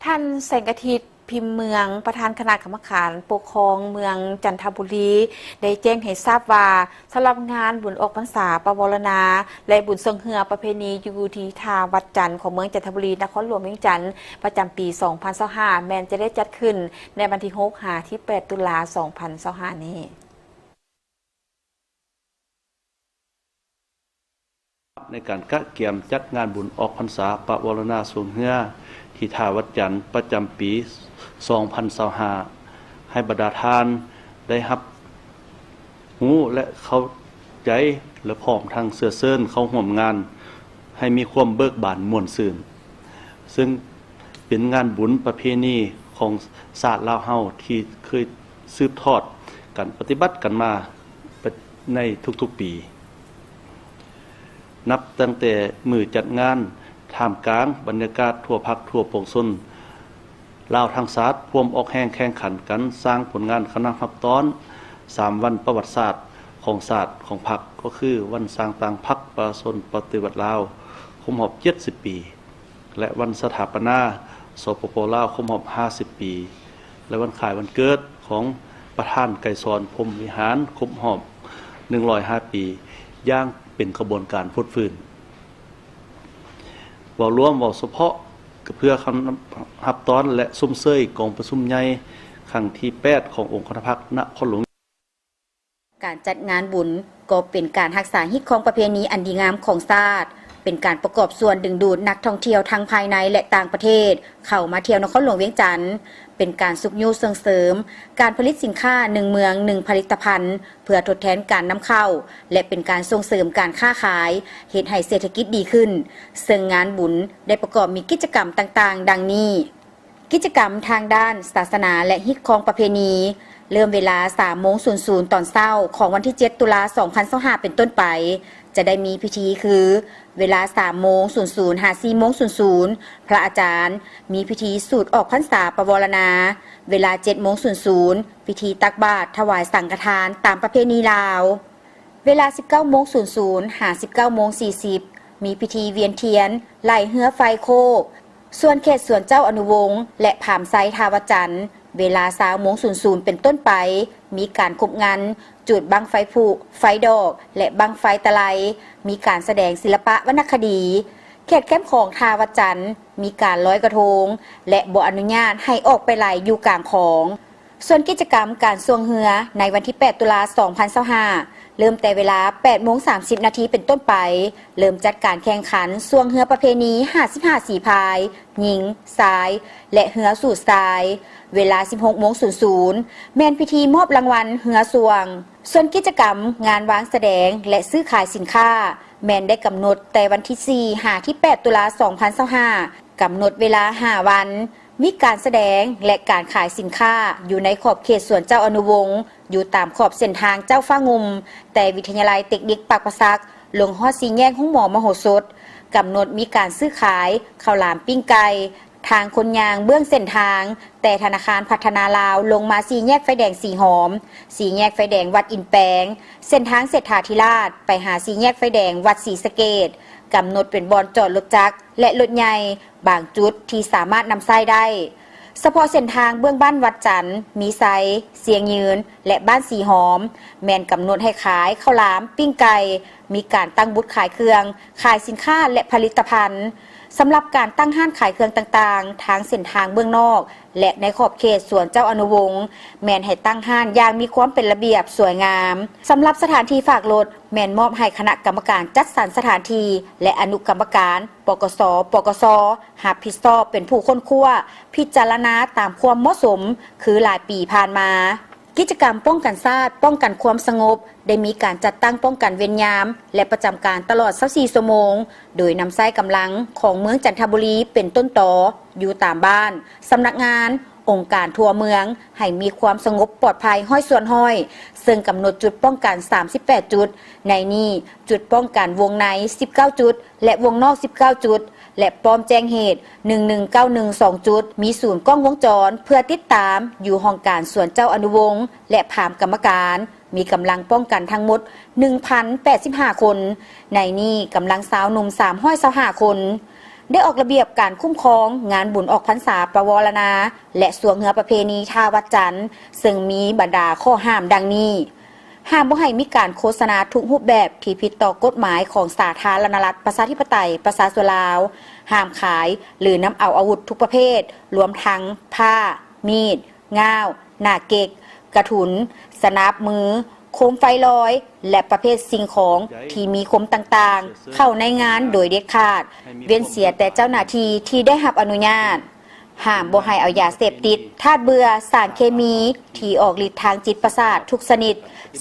ທ່ານ ແສງອາທິດ ພິມເມືອງ ປະທານຄະນະກຳມະການປົກຄອງເມືອງຈັນທະບູລີ ໄດ້ແຈ້ງໃຫ້ຊາບວ່າ ສຳລັບງານບຸນອອກພັນສາປະວາລະນາ ແລະ ບຸນຊ່ວງເຮືອປະເພນີຢູ່ທີ່ທ່າວັດຈັນ ຂອງເມືອງຈັນທະບູລີ ນະຄອນຫຼວງວຽງຈັນ ປະຈຳປີສອງພັນຊາວຫ້າ ແມ່ນຈະໄດ້ຈັດຂຶ້ນໃນວັນທີຫົກຫາທີແປດຕຸລາສອງພັນຊາວຫ້ານີ້. ໃນການກະກຽມຈັດງານບຸນອອກພັນສາປະວາລະນາຊ່ວງເຮືອ ທີ່ທ່າວັດຈັນ ປະຈຳປີສອງພັນຊາວຫ້າ ໃຫ້ບັນດາທ່ານໄດ້ຮັບຮູ້ ແລະ ເຂົ້າໃຈ ແລະ ພ້ອມທັງເຊື້ອເຊີນເຂົ້າຮ່ວມງານ ໃຫ້ມີຄວາມເບີກບານມ່ວນຊື່ນ ເຊິ່ງເປັນງານບຸນປະເພນີຂອງຊາດລາວເຮົາ ທີ່ເຄີຍສືບທອດກັນປະຕິບັດກັນມາ ໃນທຸກໆປີ. ນັບຕັ້ງແຕ່ມື້ຈັດງານ ທ່າມກາງບັນຍາກາດທົ່ວພັກທົ່ວປວງຊົນລາວທັງຊາດ ພວມອອກແຮງແຂ່ງຂັນກັນສ້າງຜົນງານຄະນະຮັບຕ້ອນສາມວັນປະຫວັດສາດຂອງຊາດຂອງພັກ ກໍຄືວັນສ້າງຕັ້ງພັກປະຊາຊົນປະຕິວັດລາວ ຄົບຮອບເຈັດສິບປີ ແລະ ວັນສະຖາປະນາ ສປປ ລາວ ຄົບຮອບຫ້າສິບປີ ແລະ ວັນຄ້າຍວັນເກີດຂອງປະທານໄກສອນ ພົມວິຫານ ຄົບຮອບໜຶ່ງຮ້ອຍຫ້າປີ ຢ່າງເປັນຂະບວນການຟົດຟື້ນ. ເວົ້າລວມ, ເວົ້າສະເພາະ, ກໍເພື່ອຄຳຮັບຕ້ອນ ແລະ ຊົມເຊີຍກອງປະຊຸມໃຫຍ່ຄັ້ງທີແປດ ຂອງອົງຄະນະພັກນະຄອນຫຼວງ. ການຈັດງານບຸນກໍເປັນການຮັກສາຮີດຄອງປະເພນີອັນດີງາມຂອງຊາດ, ເປັນການປະກອບສ່ວນດຶງດູດນັກທ່ອງທ່ຽວທັງພາຍໃນ ແລະ ຕ່າງປະເທດເຂົ້າມາທ່ຽວນະຄອນຫຼວງວຽງຈັນ, ເປັນການຊຸກຍູ້ສົ່ງເສີມການຜະລິດສິນຄ້າໜຶ່ງເມືອງໜຶ່ງຜະລິດຕະພັນ ເພື່ອທົດແທນການນຳເຂົ້າ ແລະ ເປັນການສົ່ງເສີມການຄ້າຂາຍ, ເຮັດໃຫ້ເສດຖະກິດດີຂຶ້ນ. ເຊິ່ງງານບຸນໄດ້ປະກອບມີກິດຈະກຳຕ່າງໆ ດັ່ງນີ້. ກິດຈະກຳທາງດ້ານສາສະໜາ ແລະ ຮີດຄອງປະເພນີ ເລີ່ມເວລາສາມໂມງສູນສູນຕອນເຊົ້າຂອງວັນທີເຈັດ ຕຸລາ ສອງພັນຊາວຫ້າ ເປັນຕົ້ນໄປ, ຈະໄດ້ມີພິທີຄື ເວລາສາມໂມງສູນສູນຫາສີ່ໂມງສູນສູນ ພະອາຈານມີພິທີສູດອອກພັນສາປະວາລະນາ, ເວລາເຈັດໂມງສູນສູນ ພິທີຕັກບາດຖວາຍສັງຄະທານຕາມປະເພນີລາວ. ເວລາສິບເກົ້າໂມງສູນສູນຫາສິບເກົ້າໂມງສີ່ສິບ ມີພິທີວຽນທຽນ ໄລ່ເຮືອໄຟໂຄກ. ສ່ວນເຂດສວນເຈົ້າອະນຸວົງ ແລະ ຜາມໄຊທ່າວັດຈັນ, ເວລາຊາວໂມງສູນສູນເປັນຕົ້ນໄປ ມີການຄົບງັນ, ຈູດບັ້ງໄຟຜຸ, ໄຟດອກ ແລະ ບັ້ງໄຟຕະໄລ, ມີການສະແດງສິລະປະວັນນະຄະດີ. ເຂດແຄມຂອງທ່າວັດຈັນ ມີການລອຍກະທົງ ແລະ ບໍ່ອະນຸຍາດໃຫ້ອອກໄປໄລ່ຢູ່ກາງຂອງ. ສ່ວນກິດຈະກຳການຊ່ວງເຮືອໃນວັນທີແປດ ຕຸລາ ສອງພັນຊາວຫ້າ ເລີ່ມແຕ່ເວລາແປດໂມງສາມສິບນາທີເປັນຕົ້ນໄປ, ເລີ່ມຈັດການແຂ່ງຂັນຊ່ວງເຮືອປະເພນີຫ້າສິບຫ້າສີພາຍ, ຍິງ, ຊາຍ ແລະ ເຮືອສູດຊາຍ. ເວລາສິບຫົກໂມງສູນສູນ ແມ່ນພິທີມອບລາງວັນເຮືອຊ່ວງ. ສ່ວນກິດຈະກຳງານວາງສະແດງ ແລະ ຊື້ຂາຍສິນຄ້າ ແມ່ນໄດ້ກຳນົດແຕ່ວັນທີສີ່ຫາທີແປດ ຕຸລາ ສອງພັນຊາວຫ້າ ກຳນົດເວລາຫ້າວັນ. ມີການສະແດງ ແລະ ການຂາຍສິນຄ້າຢູ່ໃນຂອບເຂດສວນເຈົ້າອະນຸວົງ ຢູ່ຕາມຂອບເສັ້ນທາງເຈົ້າຟ້າງຸ່ມ ແຕ່ວິທະຍາໄລເຕັກນິກປາກປະສັກ ລົງຮອດສີ່ແຍກໂຮງໝໍມະໂຫສົດ. ກຳນົດມີການຊື້ຂາຍເຂົ້າຫຼາມ, ປີ້ງໄກ່, ທາງຄົນຍ່າງເບື້ອງເສັ້ນທາງ ແຕ່ທະນາຄານພັດທະນາລາວລົງມາສີ່ແຍກໄຟແດງສີຫອມ, ສີ່ແຍກໄຟແດງວັດອິນແປງ, ເສັ້ນທາງເສດຖາທິລາດໄປຫາສີ່ແຍກໄຟແດງວັດສີສະເກດ. ກຳນົດເປັນບ່ອນຈອດລົດຈັກ ແລະ ລົດໃຫຍ່ ບາງຈຸດທີ່ສາມາດນຳໃຊ້ໄດ້. ສະເພາະເສັ້ນທາງເບື້ອງບ້ານວັດຈັນ, ມີໄຊ, ຊຽງຍືນ ແລະ ບ້ານສີຫອມ ແມ່ນກຳນົດໃຫ້ຂາຍເຂົ້າຫຼາມ, ປີ້ງໄກ່, ມີການຕັ້ງບູດຂາຍເຄື່ອງ, ຂາຍສິນຄ້າ ແລະ ຜະລິດຕະພັນ. ສຳລັບການຕັ້ງຮ້ານຂາຍເຄື່ອງຕ່າງໆ ທາງເສັ້ນທາງເບື້ອງນອກ ແລະ ໃນຂອບເຂດສວນເຈົ້າອະນຸວົງ ແມ່ນໃຫ້ຕັ້ງຮ້ານຢ່າງມີຄວາມເປັນລະບຽບສວຍງາມ. ສຳລັບສະຖານທີ່ຝາກລົດ ແມ່ນມອບໃຫ້ຄະນະກຳມະການຈັດສັນສະຖານທີ່ ແລະ ອະນຸກຳມະການ ປກສ, ປກສ ຮັບຜິດຊອບເປັນຜູ້ຄົ້ນຄວ້າ, ພິຈາລະນາຕາມຄວາມເໝາະສົມ ຄືຫຼາຍປີຜ່ານມາ. ກິດຈະກຳປ້ອງກັນຊາດ, ປ້ອງກັນຄວາມສະຫງົບ ໄດ້ມີການຈັດຕັ້ງປ້ອງກັນເວນຍາມ ແລະ ປະຈຳການຕະຫຼອດຊາວສີ່ຊົ່ວໂມງ, ໂດຍນຳໃຊ້ກຳລັງຂອງເມືອງຈັນທະບູລີເປັນຕົ້ນຕໍ ຢູ່ຕາມບ້ານ, ສຳນັກງານ, ອົງການທົ່ວເມືອງ ໃຫ້ມີຄວາມສະຫງົບປອດໄພຮ້ອຍສ່ວນຮ້ອຍ, ເຊິ່ງກຳນົດຈຸດປ້ອງກັນສາມສິບແປດຈຸດ, ໃນນີ້ຈຸດປ້ອງກັນວົງໃນສິບເກົ້າຈຸດ ແລະ ວົງນອກສິບເກົ້າຈຸດ ແລະ ປ້ອມແຈ້ງເຫດໜຶ່ງໜຶ່ງເກົ້າໜຶ່ງສອງຈຸດ, ມີສູນກ້ອງວົງຈອນເພື່ອຕິດຕາມຢູ່ຫ້ອງການສວນເຈົ້າອະນຸວົງ ແລະ ພາມກຳມະການ, ມີກຳລັງປ້ອງກັນທັງໝົດໜຶ່ງພັນແປດສິບຫ້າຄົນ, ໃນນີ້ກຳລັງຊາວໜຸ່ມສາມຮ້ອຍຊາວຫ້າຄົນ. ໄດ້ອອກລະບຽບການຄຸ້ມຄອງງານບຸນອອກພັນສາປະວໍລະນາ ແລະ ຊ່ວງເຮືອປະເພນີທ່າວັດຈັນ ເຊິ່ງມີບັນດາຂໍ້ຫ້າມດັ່ງນີ້: ຫ້າມບໍ່ໃຫ້ມີການໂຄສະນາທຸກຮູບແບບທີ່ຜິດຕໍ່ກົດໝາຍຂອງສາທາລະນະລັດ ປະຊາທິປະໄຕ ປະຊາຊົນລາວ, ຫ້າມຂາຍ ຫຼື ນຳເອົາອາວຸດທຸກປະເພດ ລວມທັງພ້າ, ມີດ, ງ່າວ, ໜ້າເກັກ, ກະທຸນ, ສະໜາບມື, ໂຄມໄຟລອຍ ແລະ ປະເພດສິ່ງຂອງທີ່ມີຄົມຕ່າງໆ ເຂົ້າໃນງານໂດຍເດັດຂາດ, ເວັ້ນເສຍແຕ່ເຈົ້າໜ້າທີ່ທີ່ໄດ້ຮັບອະນຸຍາດ. ຫ້າມບໍ່ໃຫ້ເອົາຢາເສບຕິດ, ທາດເບື່ອ, ສານເຄມີທີ່ອອກລິດທາງຈິດປະສາດທຸກຊະນິດ,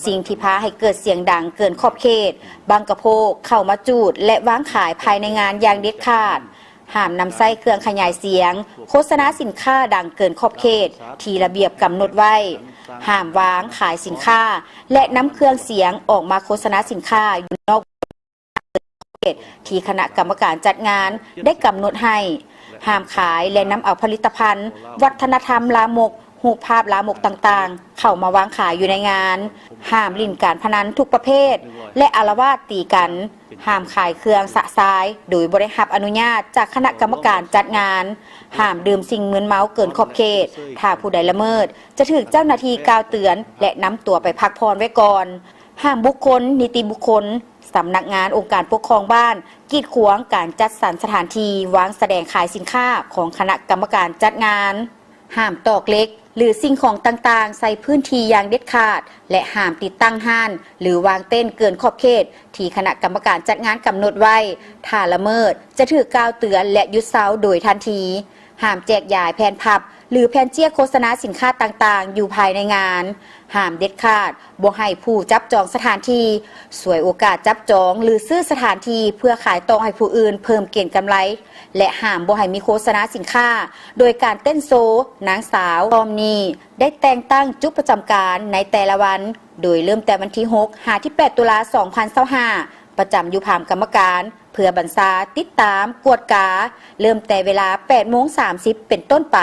ສິ່ງທີ່ພາໃຫ້ເກີດສຽງດັງເກີນຂອບເຂດ, ບັ້ງກະໂພກ ເຂົ້າມາຈູດ ແລະ ວາງຂາຍພາຍໃນງານຢ່າງເດັດຂາດ. ຫ້າມນຳໃຊ້ເຄື່ອງຂະຫຍາຍສຽງ, ໂຄສະນາສິນຄ້າດັງເກີນຂອບເຂດ ທີ່ລະບຽບກຳນົດໄວ້. ຫ້າມວາງຂາຍສິນຄ້າ ແລະ ນຳເຄື່ອງສຽງອອກມາໂຄສະນາສິນຄ້າຢູ່ນອກເຂດທີ່ຄະນະກຳມະການຈັດງານໄດ້ກຳນົດໃຫ້. ຫ້າມຂາຍ ແລະ ນຳເອົາຜະລິດຕະພັນວັດທະນະທຳລາມົກ, ຮູບພາບລາມົກຕ່າງໆ ເຂົ້າມາວາງຂາຍຢູ່ໃນງານ. ຫ້າມຫຼິ້ນການພະນັນທຸກປະເພດ ແລະ ອາລະວາດຕີກັນ. ຫ້າມຂາຍເຄື່ອງຊະຊາຍໂດຍບໍ່ໄດ້ຮັບອະນຸຍາດຈາກຄະນະກຳມະການຈັດງານ. ຫ້າມດື່ມສິ່ງມຶນເມົາເກີນຂອບເຂດ, ຖ້າຜູ້ໃດລະເມີດ ຈະຖືກເຈົ້າໜ້າທີ່ກ່າວເຕືອນ ແລະ ນຳຕົວໄປພັກຜ່ອນໄວ້ກ່ອນ. ຫ້າມບຸກຄົນ, ນິຕິບຸກຄົນ, ສຳນັກງານອົງການປົກຄອງບ້ານ ກີດຂວາງການຈັດສັນສະຖານທີ່ວາງສະແດງຂາຍສິນຄ້າຂອງຄະນະກຳມະການຈັດງານ. ຫ້າມຕອກເຫຼັກ ຫຼື ສິ່ງຂອງຕ່າງໆໃສ່ພື້ນທີ່ຢ່າງເດັດຂາດ ແລະ ຫ້າມຕິດຕັ້ງຮ້ານ ຫຼື ວາງເຕັ້ນເກີນຂອບເຂດທີ່ຄະນະກຳມະການຈັດງານກຳນົດໄວ້. ຖ້າລະເມີດ ຈະຖືກກ່າວເຕືອນ ແລະ ຢຸດເຊົາໂດຍທັນທີ. ຫ້າມແຈກຢາຍແຜ່ນພັບ ຫຼື ແຜ່ນເຈ້ຍໂຄສະນາສິນຄ້າຕ່າງໆຢູ່ພາຍໃນງານ. ຫ້າມເດັດຂາດບໍ່ໃຫ້ຜູ້ຈັບຈອງສະຖານທີ່ ສວຍໂອກາດຈັບຈອງ ຫຼື ຊື້ສະຖານທີ່ເພື່ອຂາຍຕໍ່ໃຫ້ຜູ້ອື່ນເພີ່ມເກນກຳໄລ ແລະ ຫ້າມບໍ່ໃຫ້ມີໂຄສະນາສິນຄ້າໂດຍການເຕັ້ນໂຊ. ນາງສາວ ທອມນີ ໄດ້ແຕ່ງຕັ້ງຈຸດປະຈຳການໃນແຕ່ລະວັນ ໂດຍເລີ່ມແຕ່ວັນທີຫົກ ຫາທີແປດ ຕຸລາ ສອງພັນຊາວຫ້າ ປະຈຳຢູ່ພາມກຳມະການ ເພື່ອບັນຊາ, ຕິດຕາມ, ກວດກາ ເລີ່ມແຕ່ເວລາ ແປດໂມງສາມສິບ ເປັນຕົ້ນໄປ.